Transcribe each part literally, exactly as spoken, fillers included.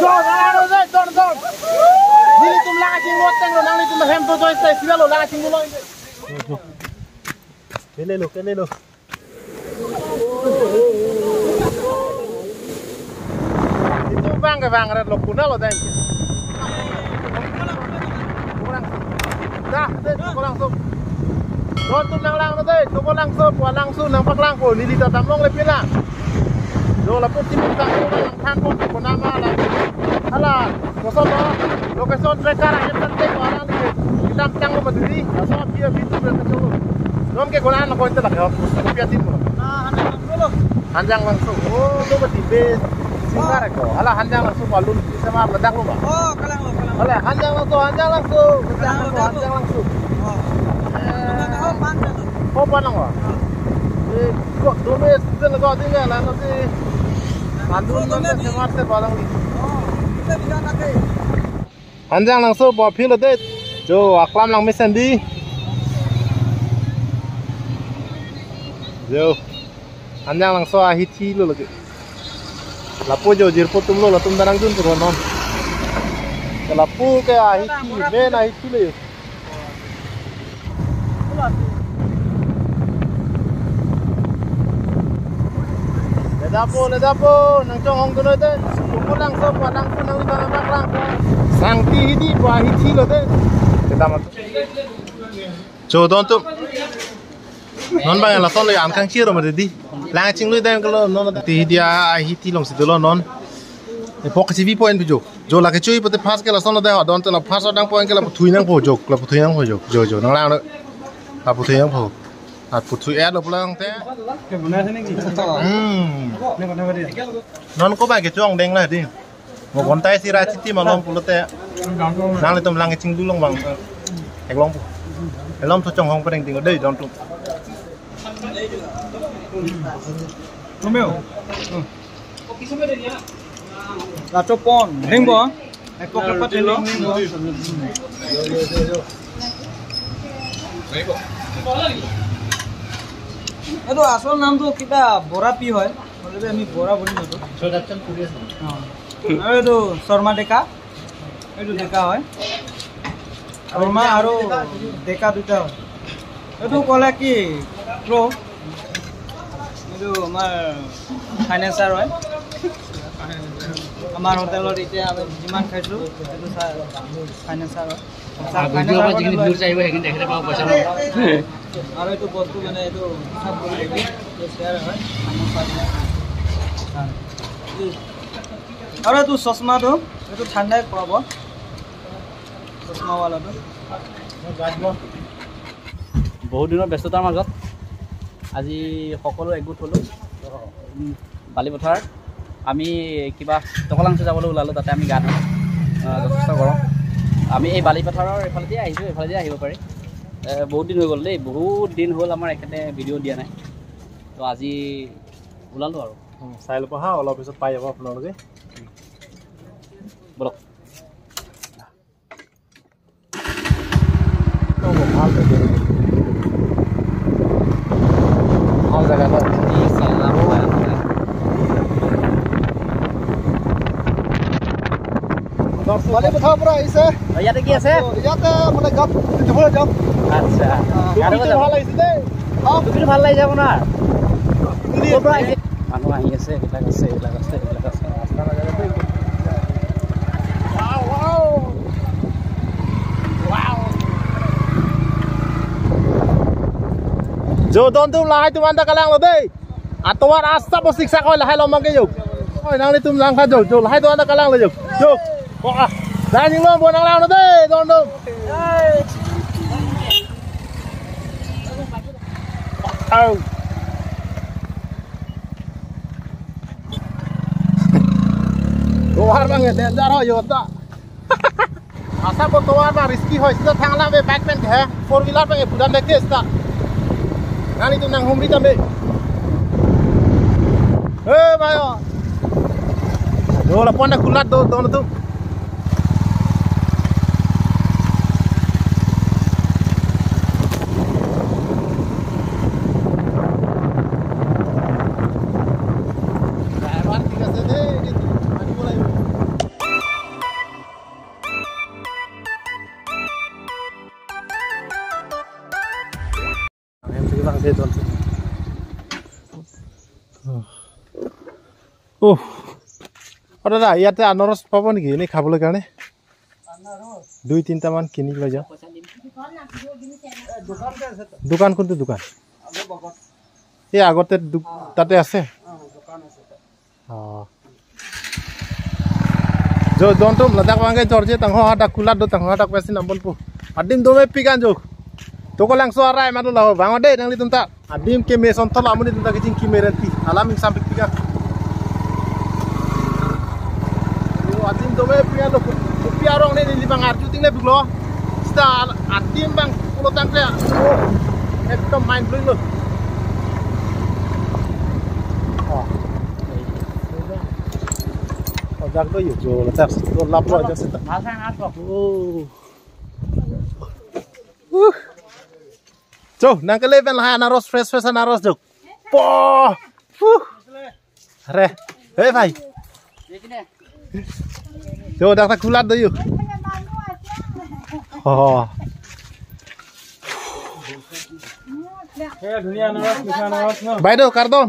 Don, don, don, don, don. Nelitum lang kachinglu ateng lo, nanglitum hem to join stay, sila lo lang kachinglu lo. Kele lo, kele lo. Itum bang ke bang red lo, kuna lo deng. Dah, deh, toko langso. Don atum nanglang lo deh, toko langso, pu langso nangpaklang ko, neli ta damlongle pilang. Lo lapu tim ta ko nangthan ko, ko nama la. Hala, koson lo, location tracker ahem tangte ko alang ni. Kita tang lo maduri, laso aphi aphi tu berkacau. Don ke ko nang ko inte lagi, kopi atin ko. Hanjang Langso. Oh, itu berarti base singar ko. Hala Hanjang Langso balun sama meledak lo, Pak. Oh, kalang lo, kalang lo. Hala Hanjang Langso, Hanjang Langso. Kalang lo, kalang lo. Hanjang Langso. Oh. Eh. Oh, pan lo. Oh, pan lo, Pak. Oh. Eh, kok dome season ko tinggal lah nanti. Balun nanti semar se balang ni. Oh, kita di sana ke. Hanjang Langso pu aphi lo deh. Jo, aklam lang mesen dei. Jo. Hanjang Langso ahithi lo lagi. Lapu jo jirpo atum lo, latum ta nangjun pu non. Ke lapu ke ahithi, main ahithi lo. Ledapo, ledapo, nangchonghong dunoi deh. Toko langso, pu langso nangli bang bang lang. Sangti hidi pu ahithi lo deh. Kita mat. Jo, don atum. Non bang lason le an kangchir ma dei. Lang kachinglu deng kalo non ti hidi ahithi alongsi dolo non. E pok si vi point jo. Jo lake chui pute first ke lason lo dei, don atum first dang point ke lapu thui nangpo jo, lapu thui nangpo jo. Jo, jo, nanglang lo. Lapu thui nangpo. Lapu thui et lo pulang te. Hmm. Non ko bang kechong deng la dei. Mo kontai si ra chiti malom pulote. Nanglitum lang kachinglu long bang. Eklong pu. Eklong to chonghong pereng ting dei don atum. Romeo. Lacho pon. Ring bo. Ekok lepat ring bo. এইটো আচল নামটো কিবা বৰা পি হয়, হ'লেও আমি বৰা বুলি মাতো। অ। আৰু এইটো শৰ্মা ডেকা, এইটো ডেকা হয়। শৰ্মা আৰু ডেকা দুটা হয়। এইটো ক'লে কি, প্ৰ'? এইটো আমাৰ ফাইনেন্সাৰ হয়। আমাৰ হোটেলত এতিয়া আমি যিমান খাইছো, এইটো ছাৰ ফাইনেন্সাৰ হয়। ছাৰ ভিডিঅ' ফাইনেন্সাৰ পৰা যিখিনি ভিউজ আহিব, সেইখিনি তেখেতে পাব পইচা। আৰু এইটো বস্তু মানে এইটো হিচাপ কৰি দিবি, এইটো শ্বেয়াৰ হয়। আৰু এইটো চশমাটো, এইটো ঠাণ্ডাই খুৱাব, চশমাৱালাটো। বহুত দিনৰ ব্যস্ততাৰ মাজত আজি সকলো একগোট হ'লো। উম, বালিপথাৰ আমি কিবা টকলাংচু যাবলৈ ওলালো, তাতে আমি গা ধুম। আহ, যথেষ্ট গৰম। আমি এই বালিপথাৰৰ এইফালেদি আহিছো, এইফালেদি আহিব পাৰি। এ, বহুত দিন হৈ গ'ল দেই, বহুত দিন হ'ল আমাৰ এখেতে ভিডিঅ' দিয়া নাই। তো আজি ওলালো আৰু। উম, চাই ল'ব হা, অলপ পিছত পাই যাব আপোনালোকে। বলক। ভাল জেগা। ভাল জেগা ন? বালিপথাৰৰ পৰা আহিছে। অ, ইয়াতে কি আছে? ইয়াতে মানে গাঁৱত যাবলৈ যাম। আচ্ছা। অ, আৰু দুপিনটো যাব। ভাল লাগিছে দেই। অ, দুপিনটো ভাল লাগিছে আপোনাৰ? দুপিন ক'ৰ পৰা আহিছে? মানুহ আহি আছে, এইবিলাক আছে, এইবিলাক আছে, এইবিলাক আছে। Wow, wow. Wow. Jo, don atum lahai atum anta kalang lo dei. Atovar asap bo siksak oi lahai lo mangke jo. Oi, nanglitum langkha jo, jo lahai atum anta kalang lo jo. Jo. Ko ah. Dai ninglong bo nanglang lo dei, don atum. Au. Tovar bang danger ho jota. Asap bo tovar bang risky ho, sida thang alam ave bike pen ke, four wheeler pen ke pudan dek ke sida. Nanglitum nanghumri tame. Eh, bhai, oh. Jo, lapu-an ta kulat do, don atum. Driver ঠিক আছে দেই, কিন্তু মানিব লাগিব। অ দাদা, ইয়াতে আনাৰস পাব নেকি এনেই খাবলৈ কাৰণে? দুই তিনিটামান কিনি লৈ যাওঁ। দোকান কোনটো দোকান? এই আগতে দো-, তাতে আছে? অ। Jo, dontum ladak abangke jorje tangho hadak kulat do, tangho hadak pesi nambon pu. Adim dome pikan jo. Tokolangso arai madu lao bang ode nanglitum ta. Adim keme sonthol amonit atum ta kejing keme renti. Alam ingsam pik pikan. Yo, adim dome pikan lo. Kopi arong ne neli bang arju ting ne biglo. Sita adim bang pulo tangte. Oh, ekdom mind blowing lo. Oh. Oh, jak do yo, jo, ladak, do lap lo, jak seta. Oh. Uh. Jo, nangkele pen lahai anaros, fresh, fresh anaros, jo. Po. Uh. Re. Hei, bhai. Jo, dak ta kulat do yo. Oh. Bhai do, kardom.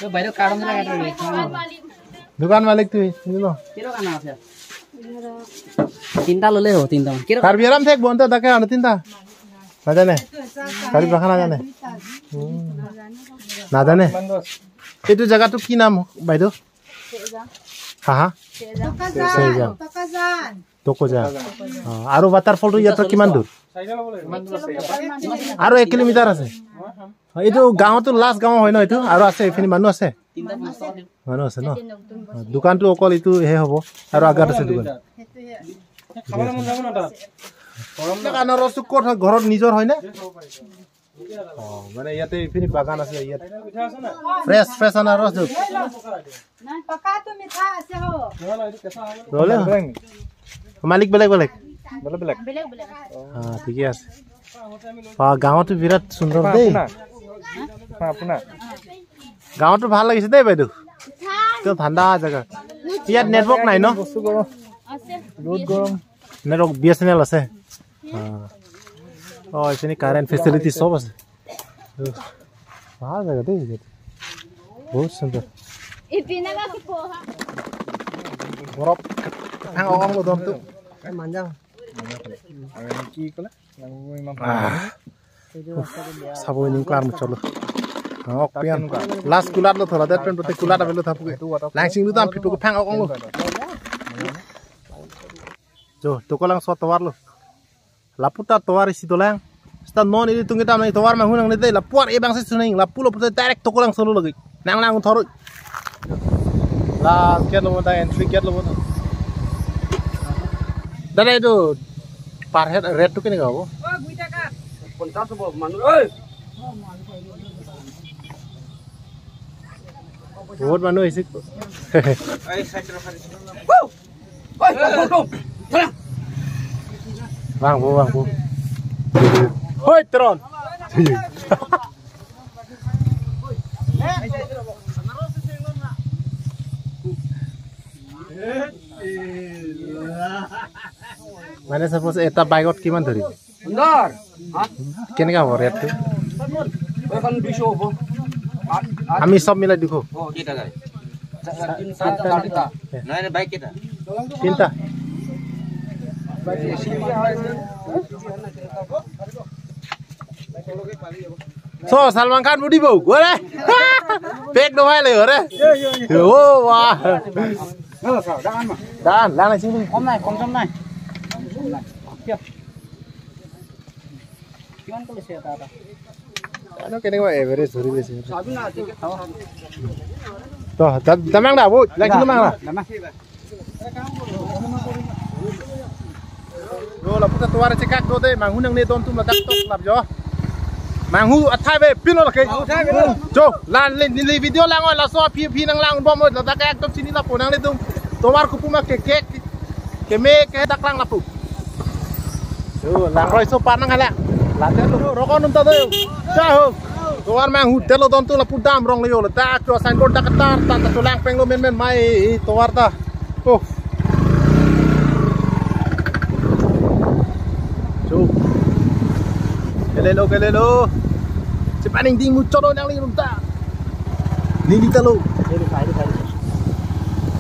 তো বাইদেউ কাৰ্টুন বিলাক এটা ৰেট। দোকান মালিক তুমি, চিনি ন? কেইটকা নাম আছে? তিনিটা ল'লে হ'ব, তিনিটামান। কেইটকা? কাৰ্বি আংলং ঠেক বন্ধ থাকে আৰু তিনিটা। নাজানে? কাৰ্বি ভাষা নাজানে? উম। নাজানে? এইটো জেগাটো কি নাম, বাইদেউ? হা, হা? চেজা। চেজা। টকাজান। অ, আৰু ৱাটাৰফলটো ইয়াৰ পৰা কিমান দূৰ? আৰু এক কিলোমিটাৰ আছে। অ, এইটো গাঁৱতো লাষ্ট গাঁও হয় ন এইটো? আৰু আছে, এইপিনে মানুহ আছে? মানুহ আছে ন? অ, দোকানটো অকল এইটোহে হ'ব আৰু আগত আছে দোকান। এইবিলাক আনাৰসটো ক'ত হয়? ঘৰত নিজৰ হয় নে? অ, মানে ইয়াতে এইপিনে বাগান আছে, ইয়াত ফ্ৰেছ, ফ্ৰেছ আনাৰস দিয়ক। নাই, পকাটো মিঠা আছে হ। ৰ'লে? মালিক বেলেগ বেলেগ? বেলেগ বেলেগ। বেলেগ বেলেগ। অ, ঠিকে আছে। অ, গাঁৱতো বিৰাট সুন্দৰ দেই। আপোনাৰ? আপোনাৰ? গাঁৱতো ভাল লাগিছে দেই বাইদেউ। একদম ঠাণ্ডা জেগা। ইয়াত নেটৱৰ্ক নাই ন? বস্তু গৰম। আছে। ৰ'দ গৰম। Network B S N L আছে। অ। অ, এইপিনে কাৰেণ্ট ফেচিলিটি চব আছে। ভাল জেগা দেই ইয়াত। বহুত সুন্দৰ। বৰফ। থাং অকণ গধুৰটো। কি ক'লে? আহ। উফ, sabo ining klar muchotlo. Ang ok pian. Last kulat lo thola det pen pute kulat avelo thapuke. Langsing lu tam pipo ko phang ok onglo. Jo, Tokolangso atovar lo. Lapu ta tovar isi dolang. Seta non ilitum kitam nang tovar manghunang nete lapuar ebang si suning lapu lo pute direct Tokolangso lo lagi. Nang nang thoroi. Last gate lo bonta, entry gate lo bonta. দাদা, এইটো per head rate টো কেনেকুৱা হ'ব? পঞ্চাশ হ'ব মানুহ। ঐ! বহুত মানুহ আহিছে। এই চাইড ৰখাই দিছে। ঐ, ঐ, ঐ, ঐ, ঐ। Bang, bu, bang, bu. Hoi, Tron. মানে suppose এটা bike ত কিমান ধৰিব? সুন্দৰ। হা? কেনেকা হ'ব rate টো? এখন দুইশ হ'ব। আ-, আ-, আমি চব মিলাই দুশ। অ, কেইটা গাড়ী? চা-, তিনিটা, চাৰিটা। নাই, নাই, বাইক কেইটা? তিনিটা। চ' Salman Khan উঠিব, গ'লে। পেক নমাই লাগিব ৰে। অ, ৱাহ। দান, দান আছে নেকি? কম নাই, কম চম নাই। কিয়? কিমান কৰিছে এটা এটা? জানো কেনেকুৱা এভাৰেজ ধৰি লৈছে। চাবি না, টিকেট চাবি। তো, দা-, দামাং দা, বৌ, লাইক দামাং দা। দামাং। Yo, lapu ta tovar chekak do de, manghu nangne don atum ladak tok lap jo. Manghu athai be pilo lake. Manghu athai be. Jo, la le, neli video lang oi, laso aphi aphi nanglangdun bom oi, ladak ekdom chini lapu nanglitum. Tovar kopi ma ke ke keme ke dak lang lapu. Yo, langroi so par nanghala. Late lo, rokon atum ta do. Jai ho. Tovar manghu telo don atum lapu dam rong le yo, ladak jo signboard dak ketar, tan ta cholang penglo menmen mai tovar ta. Oh. Jo. Kelelo, kelelo. Chepaning ding muchot nanglitum ta. Neli ta lo. Neli ta lo.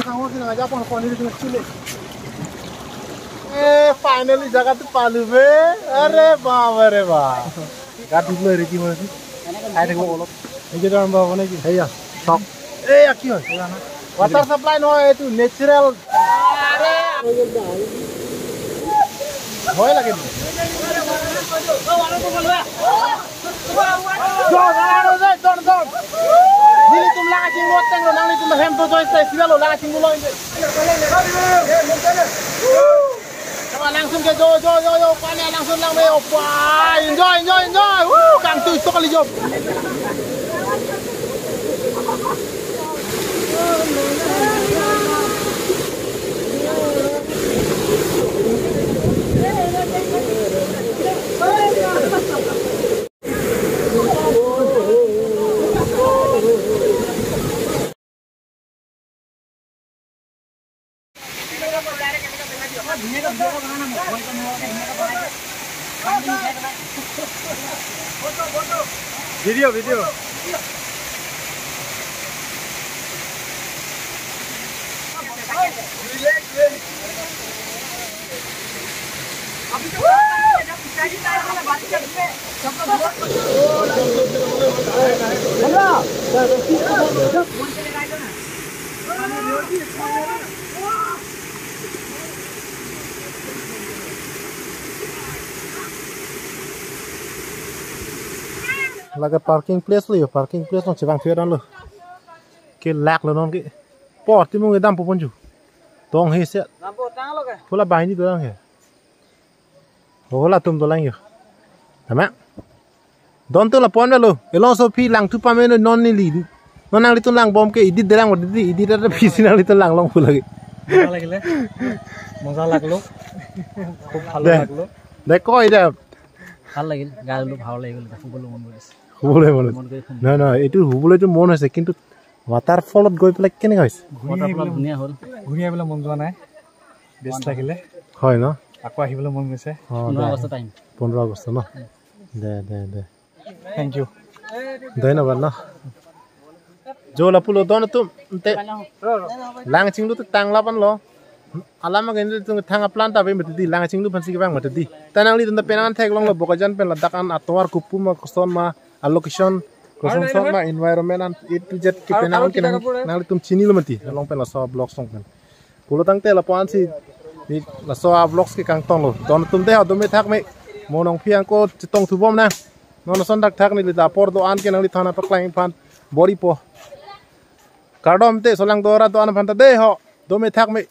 Anu sang mo sini aja pon pon ini sini sini. Eh, finally jaga tu palu be. Are ba, are ba. Gat dulu re ki mo si. Hai de ko olok. Ini kita orang bawa mana ki? Iya, sok. Eh, ya ki ho? Water supply no, itu natural. Hoi lagi. Don, don, don, don, don. Nelitum lang chinglo teng lo, nanglitum hem to joy stay sila lo, lang chinglo lo. Tama langsung ke jo, jo, jo, jo, pani langsung lang me, opa, enjoy, enjoy, enjoy. Woo, kangtui sok kali jo. Video, video. Lake parking place lo yo, parking place along chevang phi dam lo. Kelak lo non ke. Por timung kedam po ponju. Tong he se. Lampu tang lo ke? Pula bahini dorang he. Oh, latum dolang yo. Tama. Don tu la pon lo. Elong so phi langthu pame non neli. Non nanglitum lang bom ke edit derang, edit, edit ada phi si nanglitum lang long pula ke. মজা লাগিলে। মজা লাগলো। খুব ভালো দে। লাগলো। দে কই দে। ভাল লাগিল। গালো ভাল লাগিল। সকলো মন কৰিছে। হুবলৈ মন আছে। নহয়, নহয়, এইটো হুবলৈতো মন আছে, কিন্তু ৱাটাৰফলত গৈ পেলাই কেনেকা হৈছে? ৱাটাৰফলত ধুনীয়া হ'ল। ঘূৰি আহিবলৈ মন যোৱা নাই, বেষ্ট লাগিলে। হয় ন? আকৌ আহিবলৈ মন গৈছে। অ, পোন্ধৰ দে। আগষ্ট টাইম। পোন্ধৰ আগষ্ট ন? দে, দে, দে। Thank you. ধন্যবাদ ন? Jo lapulo don atum te lang chinglu te tang lapan lo. Alam agen tu thang aplan ta be mati di, lang chinglu aphansi kevang mati di. Ta nanglitum ta penang theklonglo, Bokajan pen ladak an atovar kopu ma, koson ma, a location koson son ma, environment an A to Z ke penang ke nang, nanglitum chinilo mati. Along pen laso vlogs along pen. Pulo tangte lapu-ansi ne laso vlogs ke kangtonlo. Don atum te ho, dome thakme. Mo nong phiang ko chetong thubom na. Non ason thakthak neli ta apor do-an ke nangliphan paklang aphan bor-ipo. Kardom te, solang dora do-an aphan ta de ho. Dome thakme.